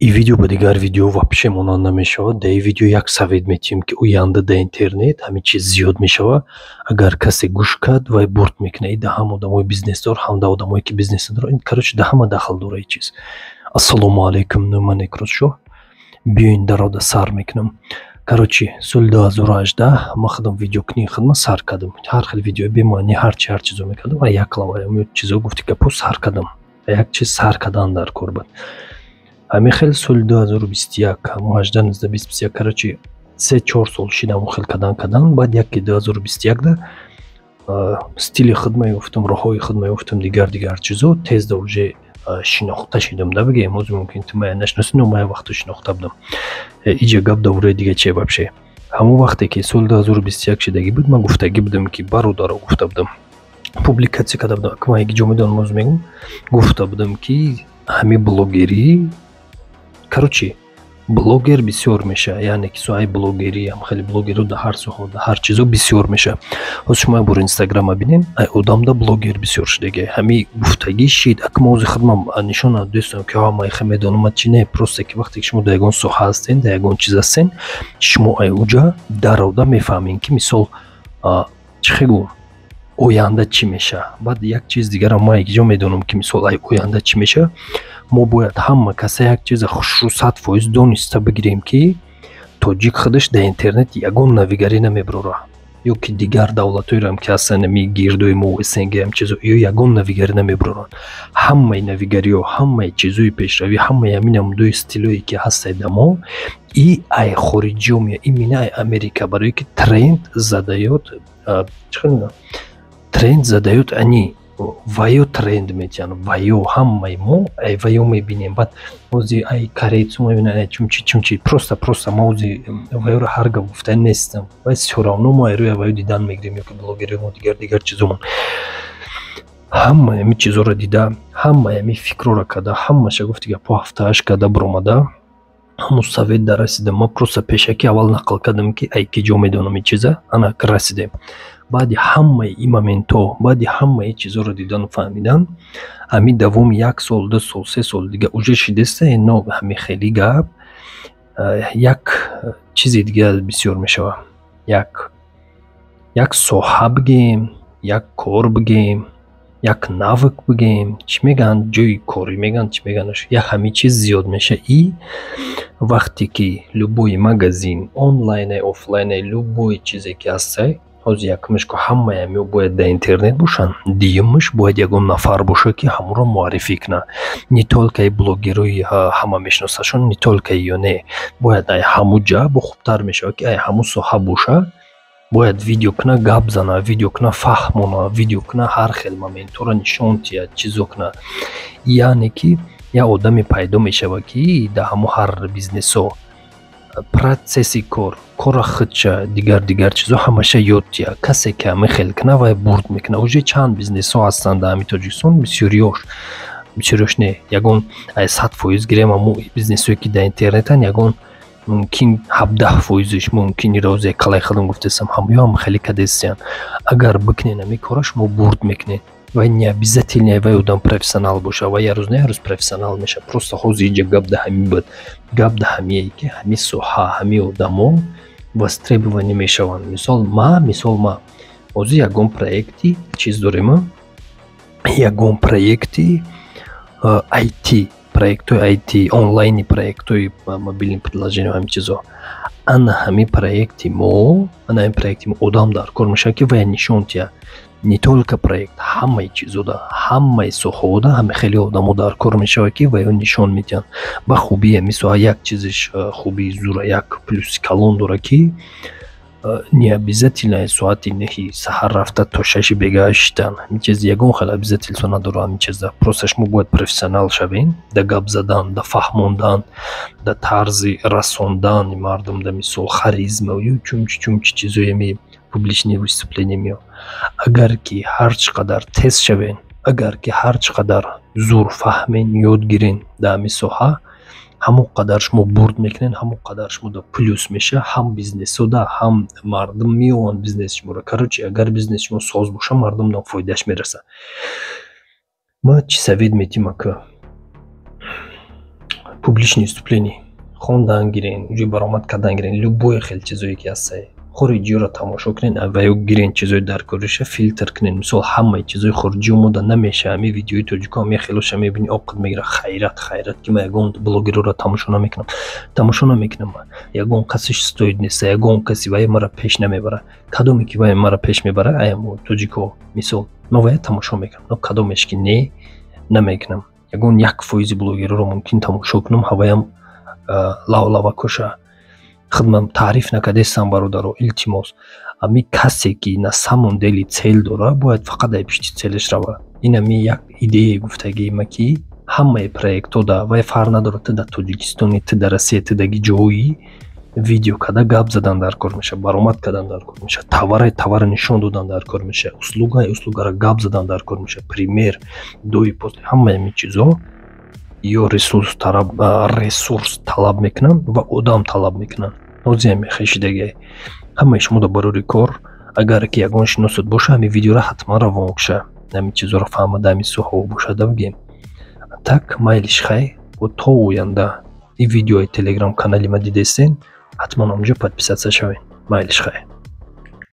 Ин видео ба дигар видео вообще монанд намешавад. Дар ин видео як совет метиҳем, ки оянда дар интернет ҳамин чиз зиёд мешавад. Агар касе гӯш кард, вай бурд мекунад. Ин да ҳам одамои бизнесдор, ҳам да одамое ки бизнес надоранд. Ин, короче, да ҳама дахл дора ин чиз. Ассалому алайкум, ман Некрӯзшоҳ. Биёин, дарода сар мекунам. Короче, соли 2018 ман худам видеокунии худма сар кардам. Ҳар хел видеои бемаънӣ, ҳарчи ҳар чизо мекардам ва як лава чизо гуфти гапҳо сар кардам. Як чиз сар кардан дар кор буд. Ҳамин хел соли 2021, ҳамон 18, 19, 20, 21, короче, 3-4 сол шид ҳамон хел кардан кардан. Баъд яке 2021-да стили худма ёфтам, роҳҳои худма ёфтам, дигар дигар чизо, тезда уже шинохта шидам да бигем. Ҳозир мумкин ту мая нашиноси, но мая вақто шинохта будам. Иҷа гап дар бораи дига чие вообще. Ҳамон вақте ки соли 2021 шидагӣ буд, ман гуфтагӣ будам, ки бародаро, гуфта будам, публикатсия карда будам, ман як ҷо медонам, ҳозир мегӯм, гуфта будам, ки ҳамин блогерӣ, короче, блогер бисёр мешавад, яъне ки соҳаи блогерӣ, ҳам хеле блогерҳо дар ҳар соҳа, дар ҳар чизо бисёр мешавад. Ҳозир шумо як бор Инстаграма бинед, ай одамда блогер бисёр шудагӣ. Ҳамин гуфтагӣ шид. Ак ма ҳозир худмам нишон надодистам, ки ҳа, ман хе медонам, чи не. Просто ки вақте ки шумо дар ягон соҳа ҳастен, дар ягон чиз ҳастен, шумо ай уҷа дарода мефаҳмед, ки мисол, чӣ хел гӯм, оянда чӣ мешавад. Баъд як чиз дигарам ман якҷо медонам, ки мисол, ай оянда чӣ мешавад. Мо бояд ҳама каса як чиза хушрӯ 100% дониста бигирем, ки тоҷик худаш дар интернет ягон навигарӣ намебарорад, ё ки дигар давлатҳоеам ки ҳастанд, ами гирдои мо, СНГ, ам чизо, ё ягон навигарӣ намебароранд. Ҳамаи навигариҳо, ҳамаи чизҳои пешравӣ, ҳамаи ҳамин намудои стилҳое ки ҳастед да мо, и ай хориҷиё меяд, именно ай Америка, барое ки тренд задаёт, чӣ хел мегӯям, тренд задаёт они, ваё тренд метиҳанд, ваё ҳамаи мо ай ваё мебинем. Баъд ҳозир ай корейцо мебинанд, ай чунчи чунчи. Просто ма ҳозир ваёро ҳар гап гуфта нестам, вай всё равно мо ай рӯи ваё дидан мегирем, ё ки блогеримо, дигар дигар чизомон. Ҳамаи ҳамин чизоро дида, ҳамаи ҳамин фикрҳоро карда, ҳамаша, гуфти гапҳо, ҳафтааш карда биромада, ҳамун совет да расидам. Ман просто пешакӣ аввал нақл кардам, ки ай ки ҷо медонам ин чиза. Ана расидем. Баъди ҳамаи ин моментҳо, баъди ҳамаи ин чизҳоро дидану фаҳмидан, ҳамин давоми як сол, 2 сол, 3 сол дига уже шидаста, но ҳамин хели гап як чизи дига бисёр мешавад. Як соҳа бигем, як кор бигем, як навык бигем, чӣ мегӯянд, ҷойи корӣ мегӯянд, чӣ мегӯянд, як ҳамин чиз зиёд мешавад. И вақте ки любой магазин, онлайне, офлайне, любой чизе ки ҳастай, ҳозир якумаш ку ҳамаи ҳамиҳо бояд дар интернет бошанд, дуюмаш бояд ягон нафар бошад, ки ҳамонро муаррифӣ кунад. Не только блогерҳои ҳама мешиносашон, не только ё не, бояд ай ҳамун ҷа бо хубтар мешавад, ки ай ҳамун соҳа бошад, бояд видео кунад, гап занад, видео кунад, фаҳмонад, видео кунад, ҳар хел моментҳоро нишон диҳад, чизо кунад. Яъне ки як одаме пайдо мешавад, ки дар ҳамон ҳар бизнесҳо процесси кор, корра худша, дигар дигар чизо ҳамаша ёд диҳад. Касе ки ҳамин хел кунад, вай бурд мекунад. Уже чанд бизнесҳо ҳастанд дар ҳамин Тоҷикистон, бисёриёш, бисёриёш не, ягон ай 100% гирем, ҳамон бизнесҳое ки дар интернетанд, ягон мумкин 17 фоизиш, мумкин ирозе калай худам гуфтастам, ҳамёам хеле кадестиянд. Агар бикунед ҳамин корро, шумо бурд мекунед. Вай не обязательно вай одам профессионал боша, вай як рӯз на як рӯз профессионал мешавад. Просто ҳозир инҷа гап да ҳамин буд, гап да ҳамие, ки ҳамин соҳа, ҳамин одамо востребованы мешаванд. Мисол, ма ҳозир ягон проекти чиз дорем, ягон проекти IT, проектҳои IT, онлайни, проектҳои мобильный приложение, ҳамин чизо. Ана ҳамин проекти мо, ана ҳамин проекти мо одам дар кор мешавад, ки вая нишон диҳад. Не только проект, ҳамаи чизода, ҳамаи соҳаода ҳами хеле одамо дар кор мешавад, ки ваё нишон медиҳанд. Ба хубии ҳамин соҳа, як чизиш хубии зура, як плюси калон дорад, ки не обязательно соати 9-и саҳар рафта то 6-и бегаҳ шиштан. Ҳамин чиз ягон хел обязательство надорад ҳамин чиза. Просто шумо бояд профессионал шавед дар гап задан, дар фаҳмондан, дар тарзи расондани мардум, дар мисол харизма ё чунчи чунчи чизои ами публичные выступления мео. Агар ки ҳар чӣ қадар тез шавен, агар ки ҳар чӣ қадар зур фаҳмен, ёд гирен дар ҳамин соҳа, ҳамон қадар шумо бурд мекунед, ҳамон қадар шумо дар плюс мешавад, ҳам бизнесода, ҳам мардум меоянд бизнеси шуморо. Короче, агар бизнеси шумо соз боша, мардумдам фоидааш мерасад. Ман чӣ совет медиҳам, ака? Публичный выступление хондан гирен, уҷои баромад кардан гирен, любое хел чизое ки ҳастае, хориҷиёро тамошо кунен ва ё гирен, чизои даркориша филтр кунен. Мисол, ҳамаи чизои хориҷӣ омода намеша. Ҳами видеои тоҷико ҳам хелоша мебини, оқид мегира. Хайрат, хайрат, ки ман ягон блогерора тамошо намекунам, тамошо намекунам. Ягон касиш стоит неста, ягон каси вай мара пеш намебара. Кадоме ки вай мара пеш мебара, аямо тоҷико, мисол, ман вая тамошо мекунам, но кадомеш ки не, намекунам. Ягон 1% блогерора мумкин тамошо кунам, ҳаваям лавлавакоша. Хидмат таъриф накардестам, бародаро, илтимос. Ами касе ки на самом деле цель дора, бояд фақат ай пишти цель аш рава. Ин ами як идеяи гуфтагима, ки ҳамаи проектҳо да вай фарқ надорад, ту дар Тоҷикистони, ту дар Россия, ту даги ҷои видео када гап задан дар кор мешавад, баромад кардан дар кор мешавад, товараи товара нишон додан дар кор мешавад, услугаи услугара гап задан дар кор мешавад, пример до и после. Ҳамаи ами чизо ё ресурс талаб мекунанд ва одам талаб мекунанд. Ҳозир мехешидагиай ҳамаи шумо дар барори кор. Агар ки ягон шиносот боша, ҳамин видеоро ҳатман равон куша, ҳамин чизоро фаҳмада, ҳамин суҳо бошада, бигем так. Майлиш, хай, то оянда. Ин видеои телеграм канали ма дидестен, ҳатман онҷо подписаться шавед. Майлиш, хай.